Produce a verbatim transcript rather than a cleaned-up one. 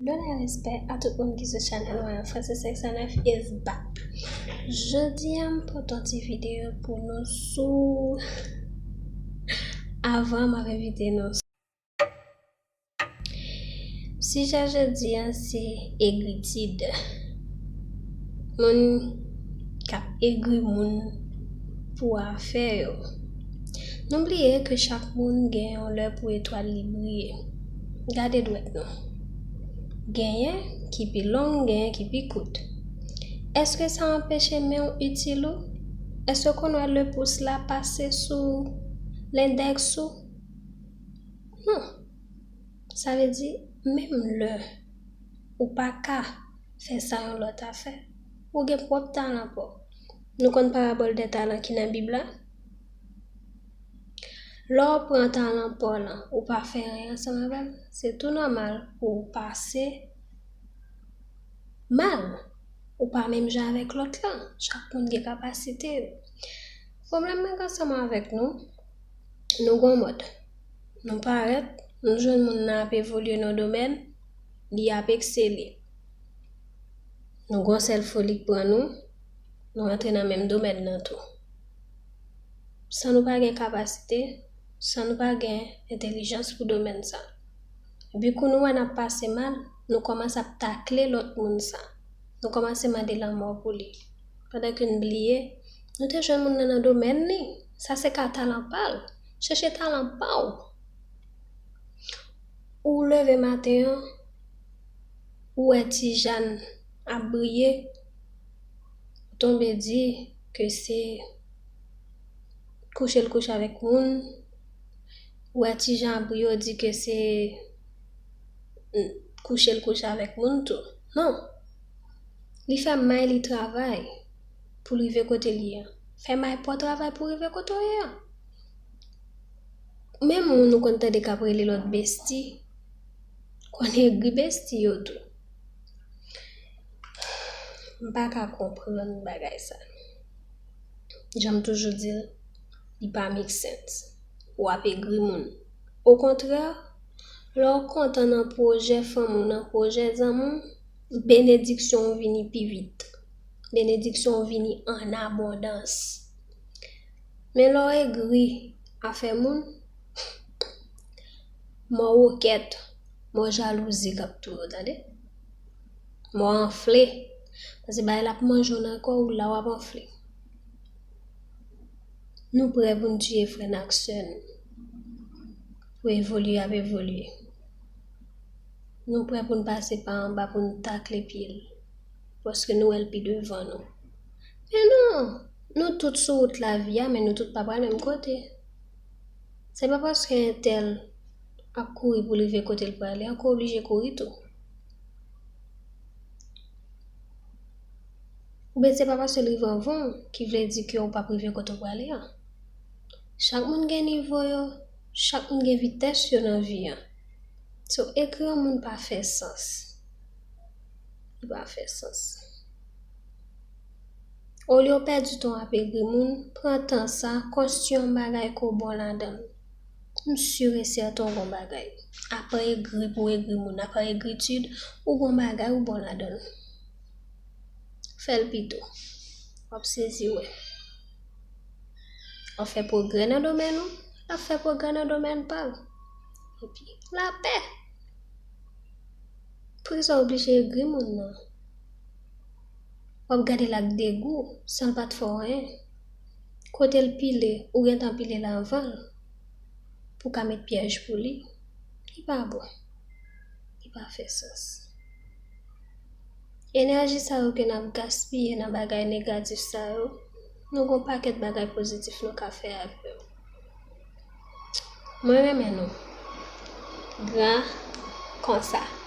Lona, respè a tout moun ki sou chanèl mwen an. Francis X nèf is back. Jodi a, m pote yon ti videyo pou nou sou avan m ap envite nou. Sijè jodi a se egritid. Moun k ap egri moun pou afè yo. Nou bliye ke chak moun gen yon lè pou etwal li briye. Gade dwèt nou. Genyen ki pi long, genyen ki pi kout. Èske sa anpeche men w itil ou? Èske w konn wè lepous la pase sou lendèks ou? Non. Sa vle di, menm lè ou pa ka fè sa yon lòt a fè, ou gen pwòp talan pa w. Nou konn parabòl de talan ki nan Bib la? Lè w pran talan pa w lan, ou pa fè anyen ansanm avè l, se tou nòmal pou w pase mal. Ou pa menm jan avèk lòt lan. Chak moun gen kapasite yo. Pwoblèm mwen gen ansanm avèk nou, nou gon mòd. Nou parèt, nou jwenn moun nan ap evolye nan domèn, li ap eksele. Nou gon sèl foli k pran nou, nou rantre nan menm domèn nan tou. San nou pa gen kapasite, san nou pa gen entèlijans pou domèn sa. Epi kou nou wè n ap pase mal, nou kòmanse ap takle lòt moun sa. Nou kòmanse mande lanmò pou li. Pandan ke n bliye, nou te jwenn moun nan nan domèn li. Sa se ka talan pa l. Chèche talan pa w. Ou leve maten an, ou wè Tijàn ap briye, ou tonbe di ke se kouche l kouche avèk moun, ou wè Tijàn ap briye, ou di ke se, mm, kouche l kouche avèk moun tou. Non. Li fè may li travay pou l rive kote l ye a. Fè may pa w travay pou w rive kote w ye a. Menm moun ou konn tande k ap rele lòt besti, konn egri besti yo tou. M pa ka konprann bagay sa. Jan m toujou di l, li pa make sense. W ap egri moun. Okontrè, lè w kontan nan pwojè fanmi w, nan pwojè zanmi w, benediksyon w vini pi vit. Benediksyon w vini an abondans. Men lè w egri afè moun, mò wokèt, mò jalouzi k ap touye w, tande. Mò anfle. Paske bagay la ap manje w nan kò w, la w ap anfle. Nou prè pou n tiye frè n ak sè n. Pou evolye, y ap evolye. Nou prè pou n pase pa anba pou n takle pye l. Paske nou wè l pi devan nou. Men non, nou tout sou wout lavi a, men nou tout pa pral menm kote. Se pa paske entèl ap kouri pou l rive kote l prale an, ke w oblije kouri tou. Oubyen se pa paske l rive anvan w ki vle di ke w p ap rive kote w prale an. Chak moun gen nivo yo, chak moun gen vitès yo nan vi an. So, egri yon moun pa fè sans. Li pa fè sans. Olye w pèdi tan w ap egri moun, pran tan sa, konstwi yon bagay ke w bon ladan l. M si e sèten w gon bagay. Apa egri pou egri moun, apa egritid, ou gon bagay ou bon ladan l. Fè l pito. W ap sezi wè. W ap fè pwogrè nan domèn ou, l ap fè pwogrè nan domèn pa l. Epi, lapè. Poukisa w oblije egri moun nan? W ap gade l ak degou, san l pa t fè w anyen. Kote l pile, ou gentan pile l anvan l, pou w ka met pyèj pou li. Li pa bon. Li pa fè sans. Enèji sa yo ke n ap gaspiye nan bagay negatif sa yo, nou gon pakèt bagay pozitif nou ka fè avè yo. Mwen renmen nou. Gran konsa.